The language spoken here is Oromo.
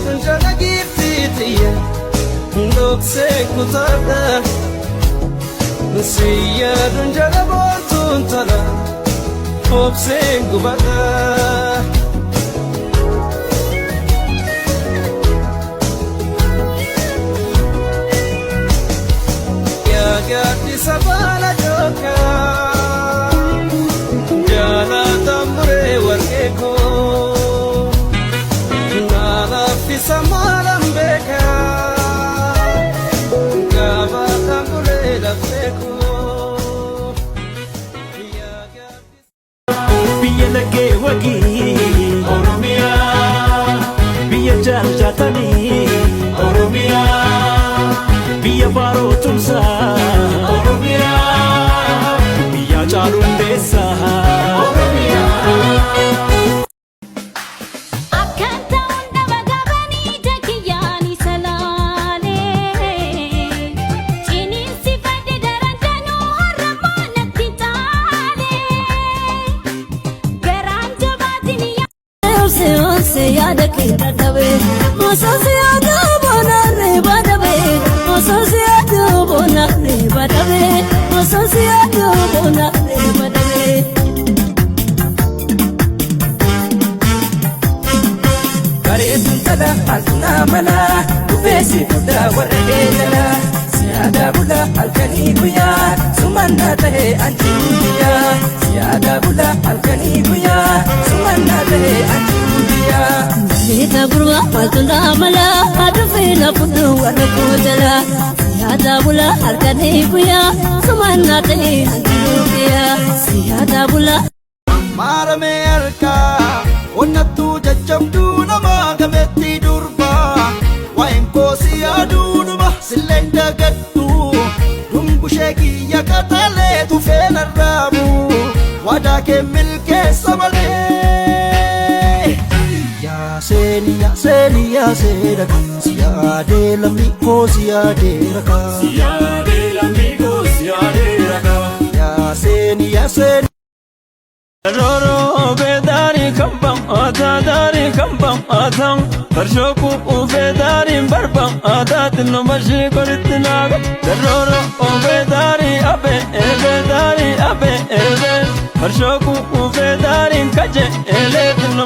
yaadun jala giiftii xiyya dhoksee kutaadha. Si yaadun jala boontuun tola obseen gubadha. Yaa gaaddisa baala jookaa jaalatan buree warqee koo naa laaffisa maalan beekaa gabaatan buree laphee koo yaa gaaddisa. Biyya laggee wagii Oromiyaa, biyya jaaljaatanii Oromiyaa, biyya baaroo tumsaa Oromiyaa, biyya caaluun beessaa Oromiyaa. Akkan ta'uun dhaba gabanii jakiyyaani salaalee. Ciniinsi fadhi daran danuu har'ammoo natti caalee. Garaan jabaatiin Onse onse yaada kee dadhabe, osoo si yaadu bonaarree badabe, osoo si yaadu bonaarree badabe, osoo si yaadu bonaarree badabe. Bareeduun tala maaltu naa mala, dhufeessi guddaa warra eegala. Siyaadaa bula halkanii guyyaa, sumannaa ta'ee anji guyyaa. Siyaadaa bula halkanii guyyaa, sumannaa ta'ee anji guyyaa. Beeta gurbaa maaltu naa mala, dhufee na fudhu warra koo jala. Siyaadaa bula halkanii guyyaa, sumannaa ta'ee hanji guyyaa. Siyaadaa bula. Maaramee harkaa onnattuu jajjabduu namaa gameettii durbaa waa'een koo si yaaduudhuma silleen dagadhu dungushee kiyya qaxalee tufee narraabu waadaa kee milkeessa malee. Yaa seeni, yaa seeni, yaa seena kan si yaadee lammii koo si yaadee rakaa. Yaadee lammii koo si yaadee rakaa. Yaa seeni, yaa seeni. Roro bedari kambam atadari kambam atam farshoku bedari barbam adat no mashi koritnaga. Roro bedari abe bedari abe ebe farshoku bedari kaje ele no.